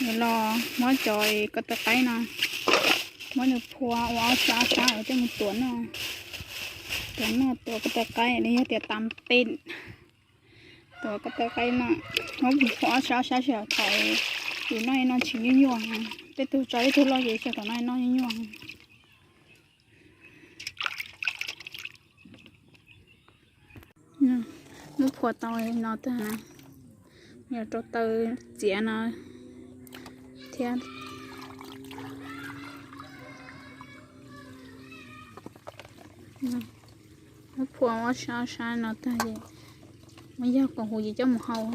Yuav los muab cov ko taw qaib no, muab nws phua ua ob sab ob sab coj mus tuav noj. Tuav noj, tuav ko taw qaib los yog tias tas pem, tuav ko taw qaib no, muab phua ob sab ob sab seb thaum yus noj no tsis nyuaj nyuaj. Tej tug tsau tej tug loj ces thaum noj noj nyuaj nyuaj. Muab phua tau no tag, yog rau taw txiav no thiab. Muab phua ob sab ob sab no tag ces muab yog koom huv ces coj mus hau.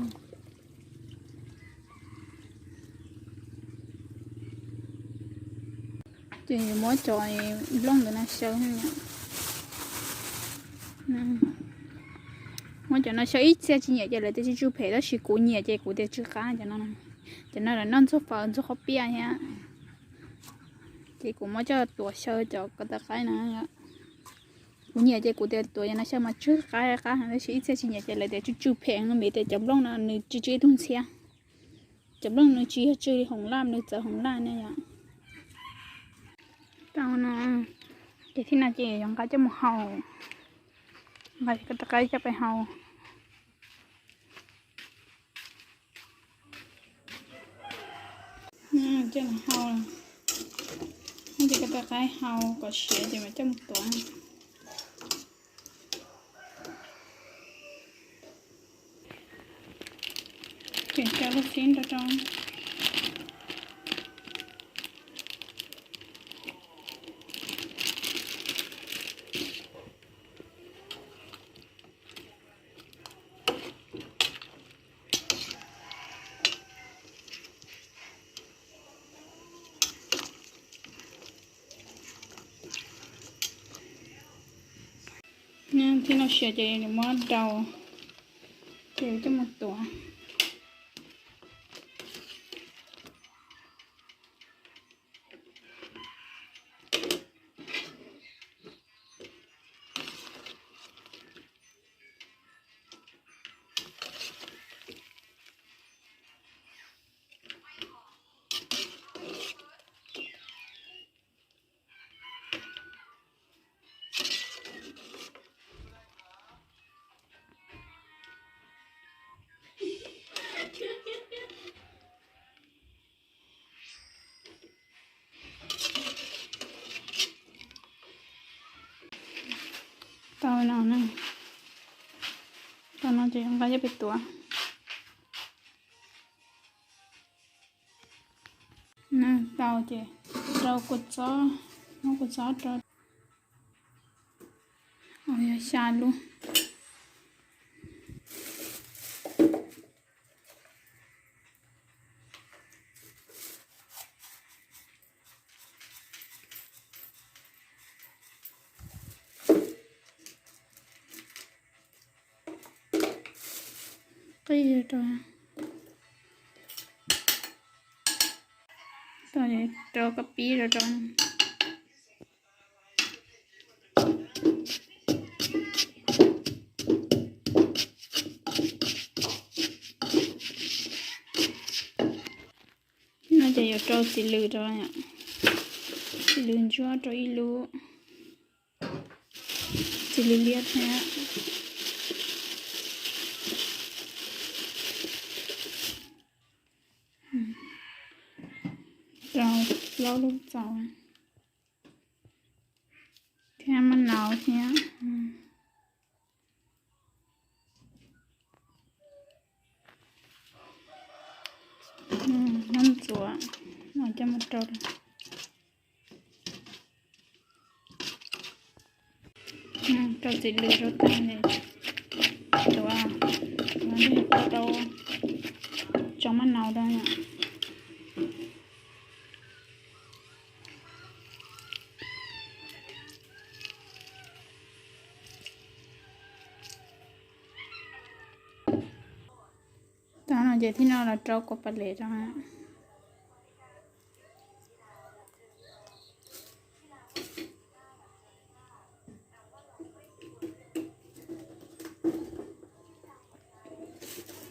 Ces muab cov nplooj ntawm no xyaw, muab cov no xyaw, ib txhia tsis nyiam ces lawv tias tsw tsw phem, tab sis kuv nyiam ces kuv tias tsw qab cov no. Cov no lawv noj ntxuag fawm ntxuag qhob piaj thiab. Ces kuv muab coj tuav xyaw cov ko taw qaib no. Kuv nyiam ces kuv tias tuav cov no xyaw mas tsw qab qab, tab sis ib txhia tsis nyiam ces lawv tias tsw tsw phem, vim tias cov nplooj no nws tsw tsw ib tug ntxhiab. Cov nplooj nws tsis yog tsw li hoom laj, nws txawv hoom laj ne yom. Tau no, ces thib no ces yuav nqa coj mus hau, nqa ko taw qaib coj pais hau. Coj mus hau, muab cov ko taw qaib hau kom siav ces mam coj mus tuav. Ces tso lub xib nrau rau. Thib no siav ces muab rau, ces coj mus tuav. Tau no, tau no ces nqa coj pem tuav. Tau ces rau kua txob, muab kua txob rau, yog xya lub. Qij rau, rau koj pib rau rau. No ces yuav rau txiv lws rau, txiv lws ntsuab rau ib lub, txiv lws liab thiab. Rau plaub lub txaus thiab maj nau thiab. Nab ntxuav no coj mus rau, rau txiv lws rau tag, tuav, tuav rau, tso maj nau rau. Tau no ces thib no los rau kua pas les rau.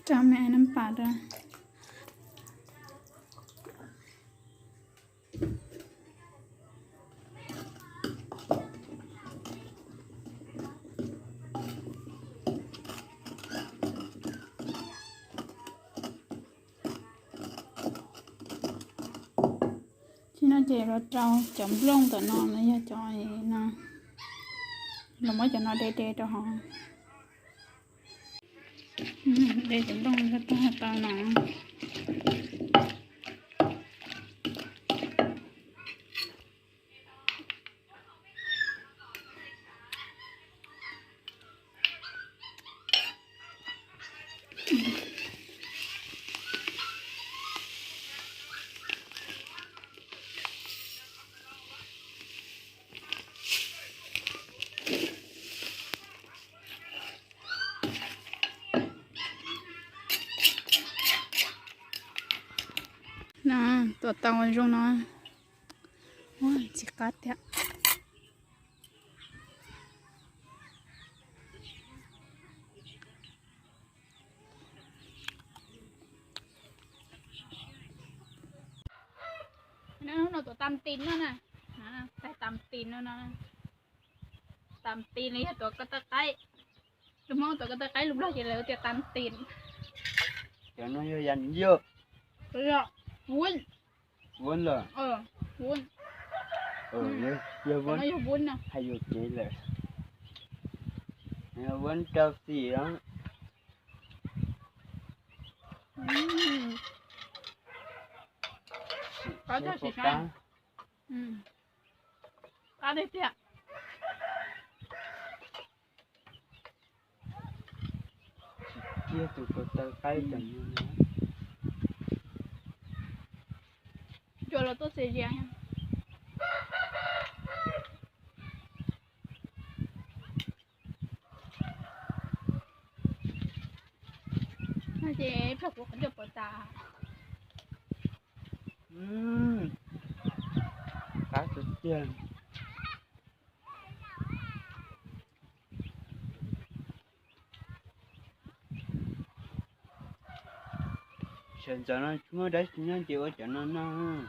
Rau me nab pas rau, No ces los rau cov nplooj ntawm no, no yog cov no, los muab cov no de de rau hauv. De cov nplooj rau tau no. No, tuam tau zoo no. Ua tsis qab tiag. No tuam tam tis no na, tam tis no no, tam tis no yog tuam ko taw qaib. Lus Hmoob tuam ko taw qaib lus Nplog ces lawv tias tam tis. Cov no yog yam yog, vuab, vuab los, yog vuab, hais yus kev lawm, vuab rau xim os. Qab tiag, sim saib. Qab tiag tiag. Tsis kiag tus ko taw qaib tam no. Cua los tuaj txias zias. No ces plag kuv qhov ncauj pom tas. Qab tiag tiag. Sawv ntxov no tsis muaj dab tsi noj ces ua cov no noj.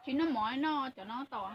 Tsis noj mov noj cov no tau.